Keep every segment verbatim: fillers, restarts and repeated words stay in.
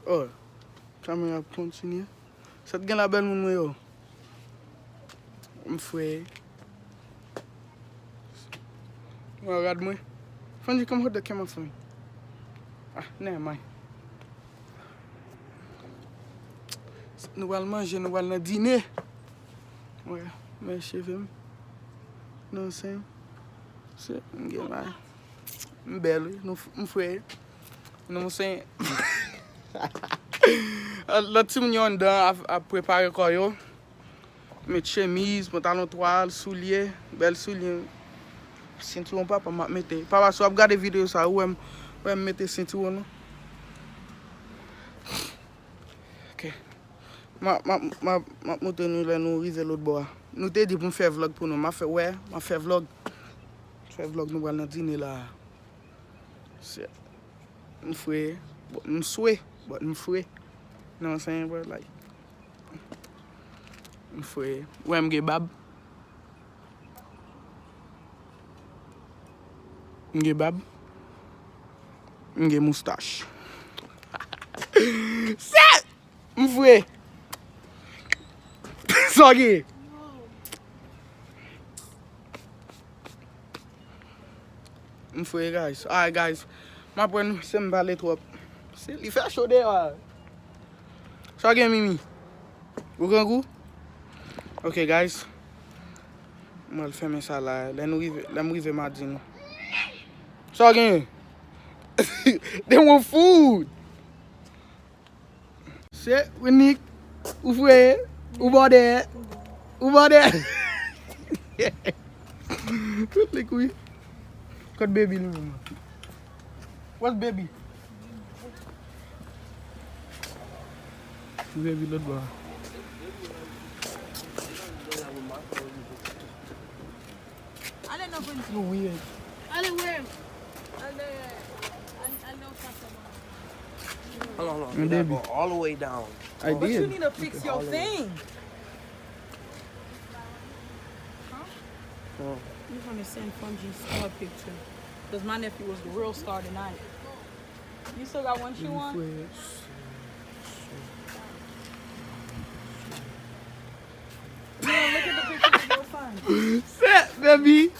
Oh, kamera ap kontinye. Sa t gen la bèl moun mwen yo. M fre. Mwen rad mwen. Fanny, come hold the camera for me. Ah, never mind. Nou pral manje, nou pral nan dine. Wè, men cheve m. Non, se, se, m gen la. M bèl, wi. Nou f-, m fre. Non, se, lòt timoun yo anndan ap, ap prepare kò yo. Met chemiz, pantalon twal, soulye, bèl soulye. Sentiwon papa m ap mete. Papa, si w ap gade videyo sa, ou wè m, wè m mete sentiwon, non? Ok. M ap, m ap, m ap, m ap montre nou lè nou rive lòt bò a. Nou te di pou m fè vlòg pou nou. M ap fè, wè, m ap fè vlòg. Fè vlòg, nou pral nan dine la. Se, m fre, but m swe, but m fre. You know what I'm saying, bro? Like, m fre. Wè, m gen bab. M gen bab. M gen moustach. Sèt! M fre. Sa w gen? M fre, guys. Alright, guys. M ap wè nou, se m pale twòp. Se, li fè cho deyò a. Sa w gen, Mimi? Ou grangou? Ok, guys. Mwen al fèmen sa la. Lè nou rive, lè m rive, m a di nou. Sa w gen? They want food. Se, Winnick, ou fre, ou bòdè, ou bòdè. Tout li kwi. Kot baby li menm? Where's baby? Baby lòt bò. Ale nan vin. You weird. Ale wè? Ale, ale, ale nan kase mwen. Hold on, hold on. You gotta go all the way down. I did. But you need to fix your thing. Huh? You gonna send Fungi star picture. Because my nephew was the real star tonight. You still got one shoe on? Yeah, look at the pictures of your son. Set, baby.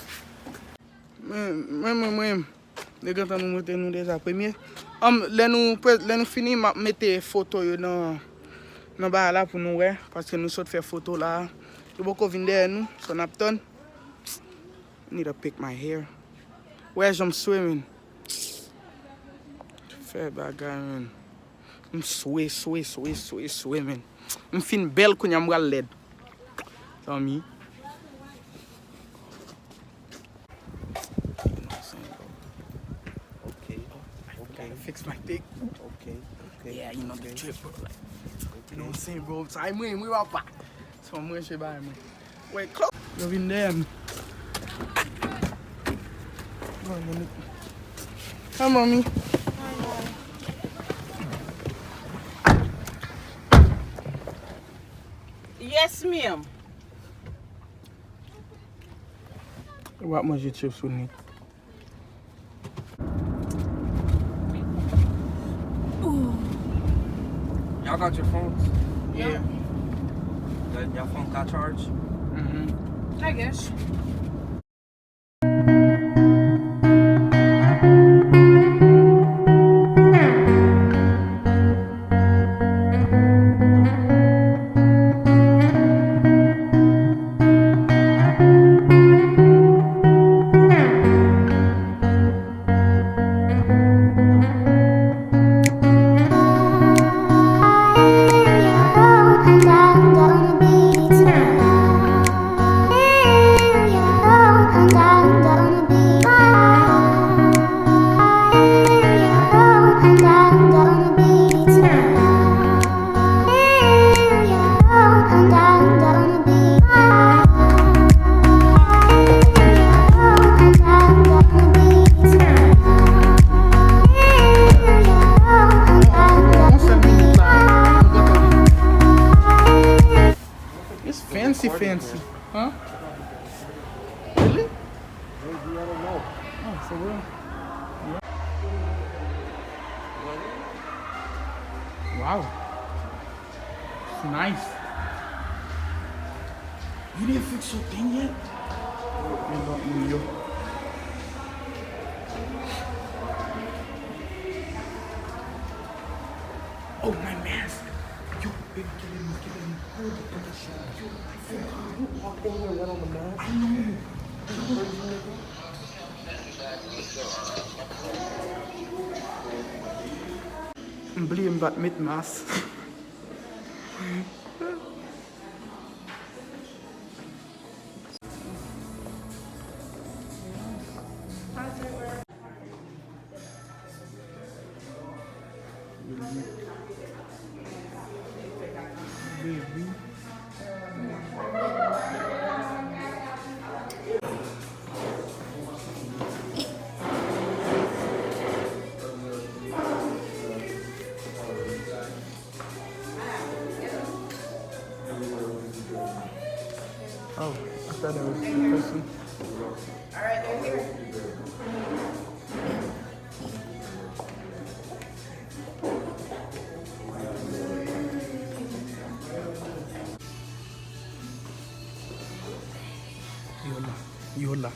Mwen, mwen, mwen, mwen. Li gentan nou montre nou deja premye. Ann, lè nou, lè nou fini, m ap mete foto yo nan, nan bagay la pou nou wè, paske nou sot fè foto la. Yo poko vin dèyè nou, so n ap tann. Need to pick my hair. Wè jan m swe, man. Fè bagay, man. M swe, swe, swe, swe, swe, man. M fin bèl, kounye a m pral lèd. Zanmi. Ok, ok. Gotta fix my thing. Ok, ok. Yeah, you know the drip, bro. Like, you know what I'm saying, bro? Sa e mwen, mwen papa. So mwen se bagay mwen. Wait, close. Yo vin dèyè m. One minute. Hi, mommy. Yes, ma'am. W ap manje chips ou ni? Y'all got your phones? Yeah. Your, your phone got charge? Mm-hmm. I guess. It's fancy, fancy. Huh? Really? Maybe, I don't know. Oh, for real? Yeah. Ready? Wow. It's nice. You didn't fix your thing yet? Men bon, yo. Oh, my mask. Yo, baby, kebe m, kebe m. Hold the picture. Yo, my phone. You walked in here without a mask? I know. Crazy nigga. M bliye m pa t met mas. Baby. Oh, I thought that was the person. Yola, yola.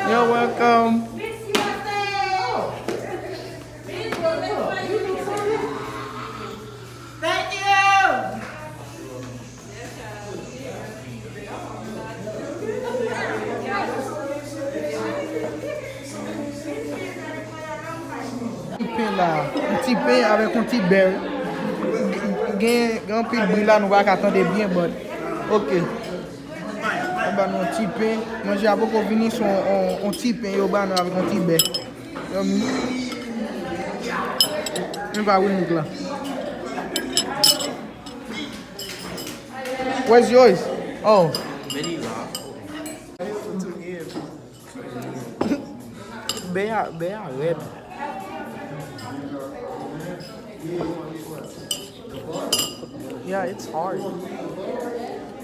You're welcome. Thank you. Ti pen la, yon ti pen avèk yon ti bè. Gen, gen anpil bri la, nou pa ka tande byen, but ok. Yo ba nou yon ti pen. Manje a poko fini, se yon, yon, yon ti pen yo ba nou avèk yon ti bè. Yo mi-, men pa wè nèg la. Where's yours? Oh. Bè a, bè a rèd. Yeah, it's hard.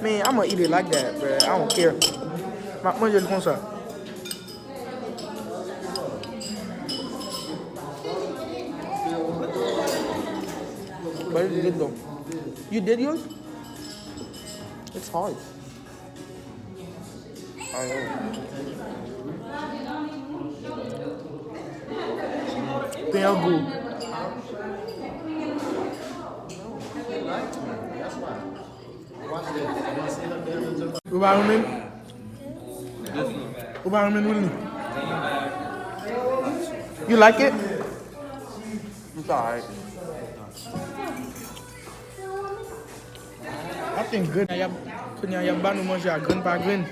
Man, I'ma eat it like that, bro. I don't care. M ap manje l konsa. But it's good though. You did yours? It's hard. Pen an gou. Ou pa renmen? Ou pa renmen Willy? You like it? It's alright. I think good. Y ap, kounye a, y ap ba nou manje a grenn pa grenn.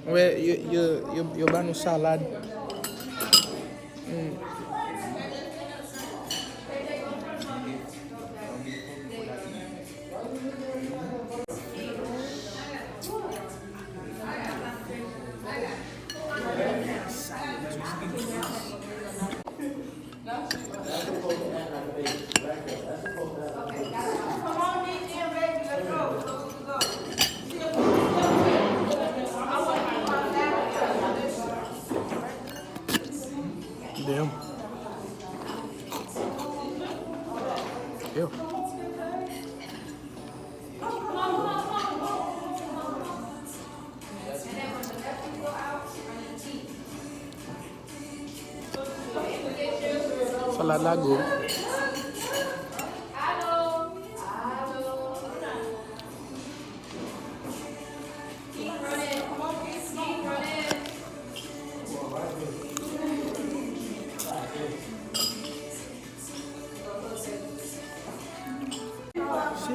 Wè, yo, yo, yo, yo ba nou salad. Mm. Damn. Ew. Salad la gou. Si.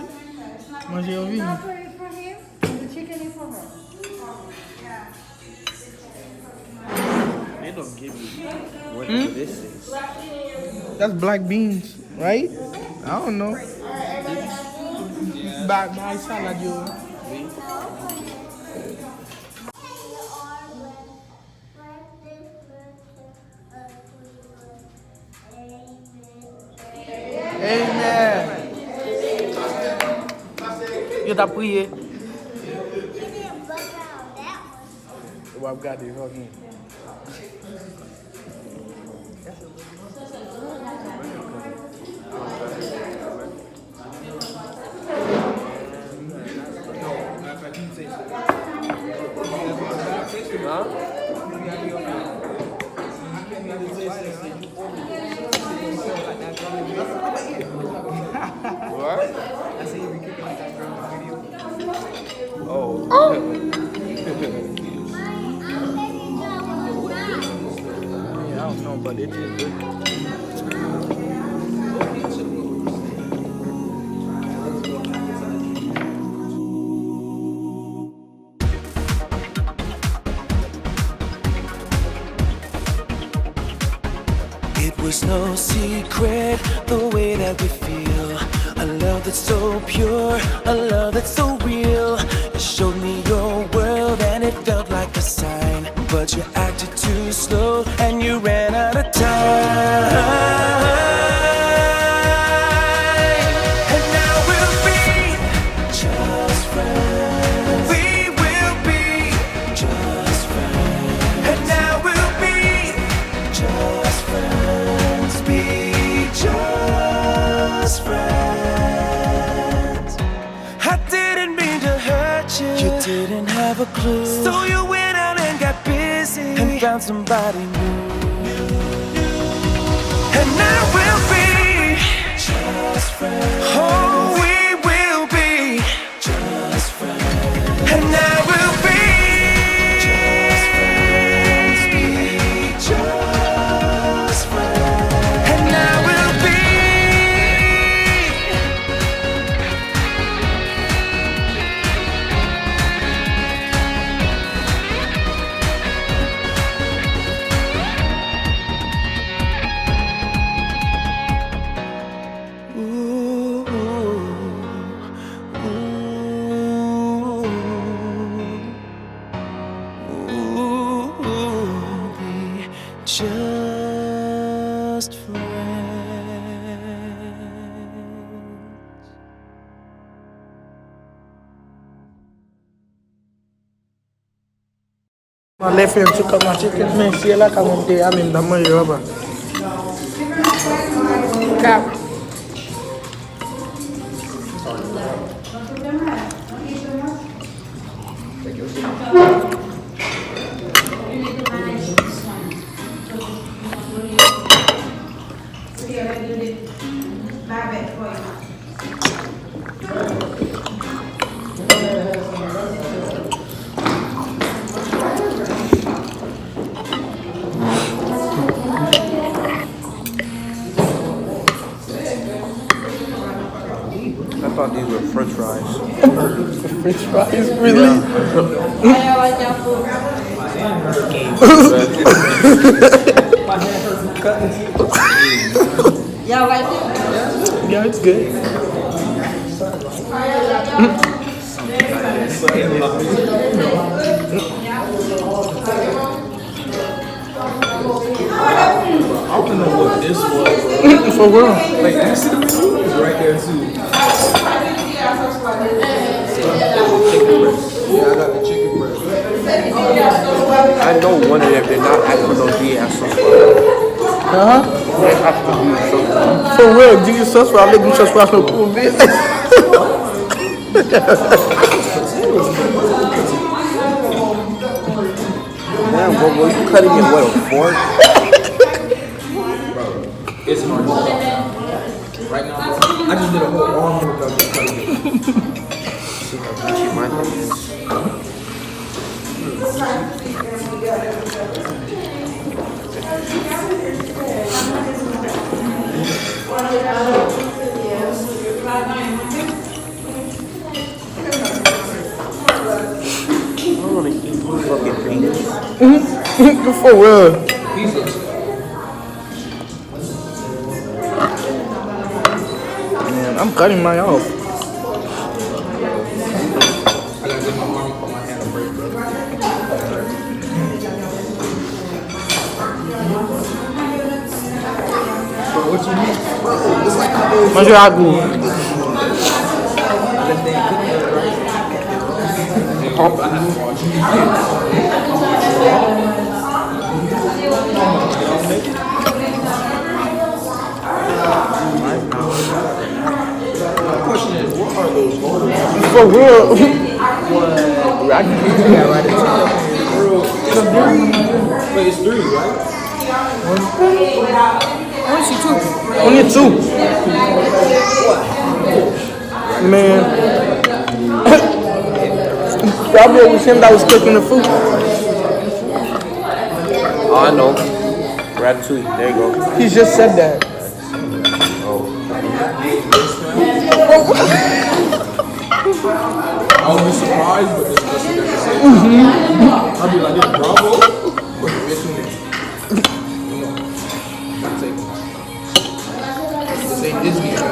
Manje yo vini. They don't give me what this is. That's black beans, right? I don't know. Ba, ba salad yo. Wi. Yo t ap priye. W ap gade, ok. What? Oh. I don't know, but it is good. It was no secret the way that we feel. A love that's so pure, a love that's so real. You showed me your world and it felt like a sign. But you acted too slow and you ran out of time. And now we'll be just friends. We will be just friends. And now we'll be just friends. Be just friends. I didn't mean to hurt you. You didn't have a clue. So you went out and got busy and found somebody new. And I will be just friends. Oh, we will be just friends. And I will be just friends. Be just friends. And I will be Just friends. Mwen lè fè yon ti kòb nan chicken, men si e la ka monte a, men m ta manje papa. Kap. I thought these were French fries. French fries, really? Yeah. Y'all like it? Yeah, it's good. I don't know what this was, bro. For real. Like, you see the noodles right there, too. Yeah, I got the chicken breast. I know one of them did not ask for no diaz sauce. Uh-huh. They asked for diaz sauce. For real, diaz sauce, I live with sauce for no food. Damn, bro, bro, you cutting it with a fork? Bro, it's hard to cut. Right now, bro, I just did a whole arm workout just cutting it. Shit, I appreciate my hands. I wanna eat fucking peas. Mm-hmm. For real. Man, I'm cutting mine off. Manje a gou. Pop. For real. I can do that right there. Wait, it's three, right? Only two. Only two. Man. Probably it was him that was cooking the food. Oh, I know. Ratatouille. There you go. He just said that. I would be surprised, but this person never said. I'd be like, "This bravo," but the bitch in there. Take it. This ain't Disney, man.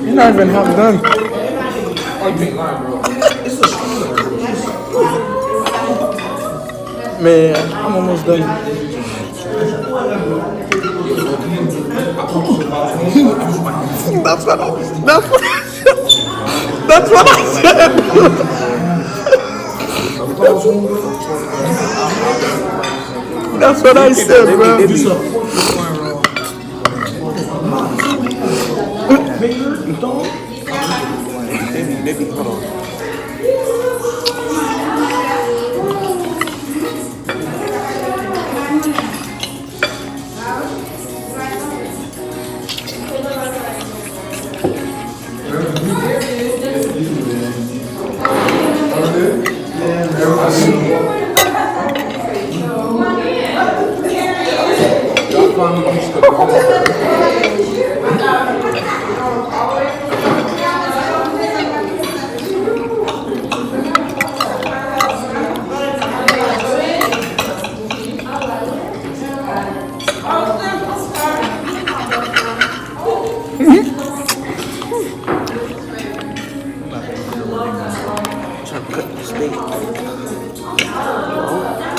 You're not even half done. Man, I'm almost done. That's what I, that's what, that's what I said. That's what I said, bro. Baby, baby, hold on. Trying to cut this thing.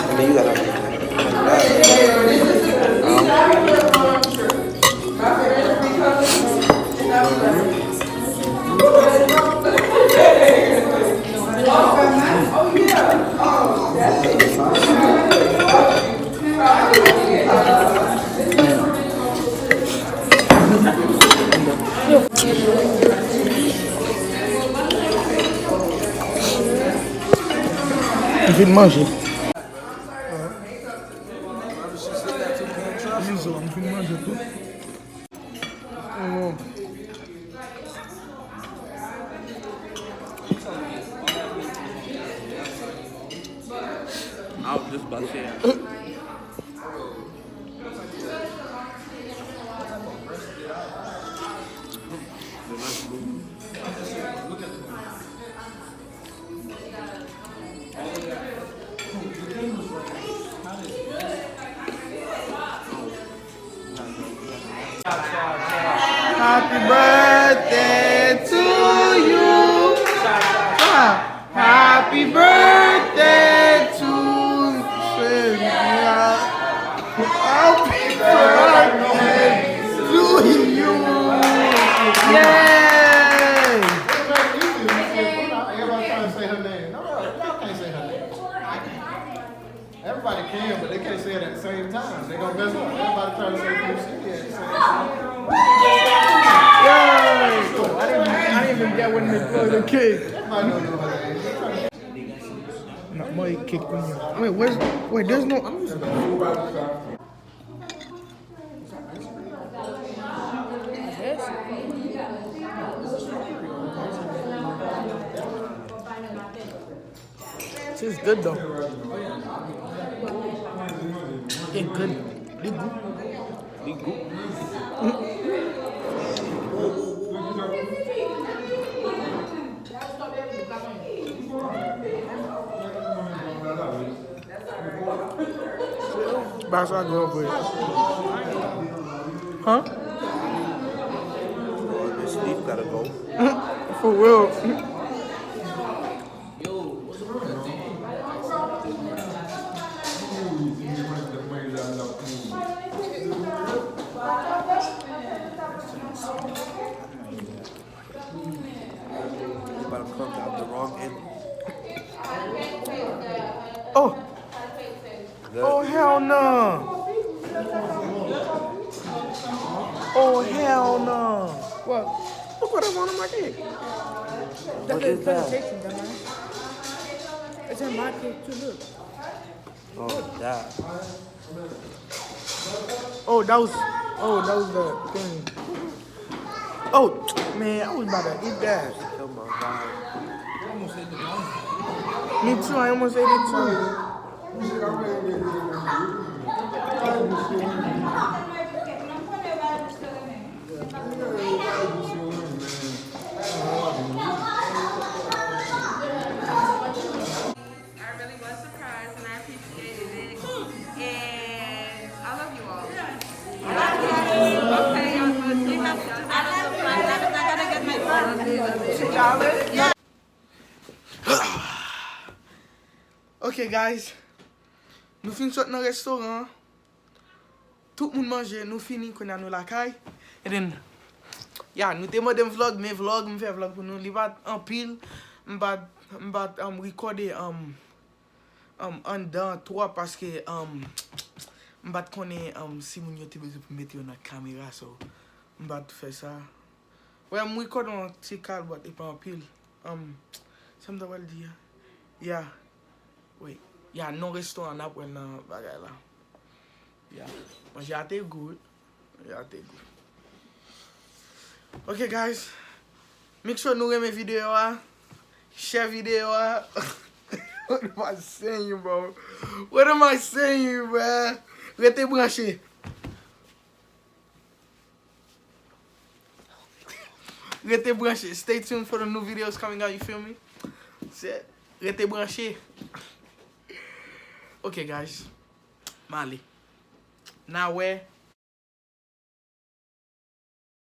And then you gotta. M fin manje. Mizo, m fin manje tou. I was just about to say that. Happy birthday to you. Ah. Happy birthday to you. Happy birthday to you. Yay! Everybody trying to say her name. No, no, y'all can't say her name. Everybody can, but they can't say it at the same time. They gonna mess up. Everybody trying to say P C at the same time. Yo! I didn't, I didn't even get when they blow the cake. Everybody don't know her name. N ap manje cake kounye a. Wait, where's, wait, there's no. I'm using the food. Yes. It's good though. It good. Li gou. Li gou. Ba sa gran vre. Huh? This leaf gotta go. For real. About to come out the wrong end. Oh! Oh, hell no! Oh, hell no! What? Look what I want on my cake. What is that? It's in my cake too, look. Oh, that. Oh, that was, oh, that was the thing. Oh, man, I was about to eat that. Kill my vibe. Me too, I almost ate it too. I really was surprised and I appreciated it. And I love you all. I love you. Okay, y'all, so take care. I love you. I gotta get my phone. Two dollars? Yeah. Ok, guys. Nou fin sot nan restoran an. Tout moun manje, nou fini, kounye a nou lakay. And then, ya, nou te mande m vlog, men vlog, m fè vlog pou nou. Li pa t anpil. M pa t, m pa t, um, rekòde, um, um, anndan twòp paske, um, m pa t konnen, um, si moun yo te bezwen pou m mete yo nan kamera, so m pa t fè sa. Wè, m rekòde yon ti kalbwat, e pa anpil. Um, sa m ta pral di a? Ya. Wi. Ya, non restoran n ap wè nan bagay la. Ya. Manje a te gou, wi. Manje a te gou. Ok, guys. Make sure nou renmen videyo a. Share videyo a. What am I saying, bro? What am I saying, bro? Rete branche. Rete branche. Stay tuned for the new videos coming out, you feel me? Se, rete branche. Ok, guys. M ale. N a wè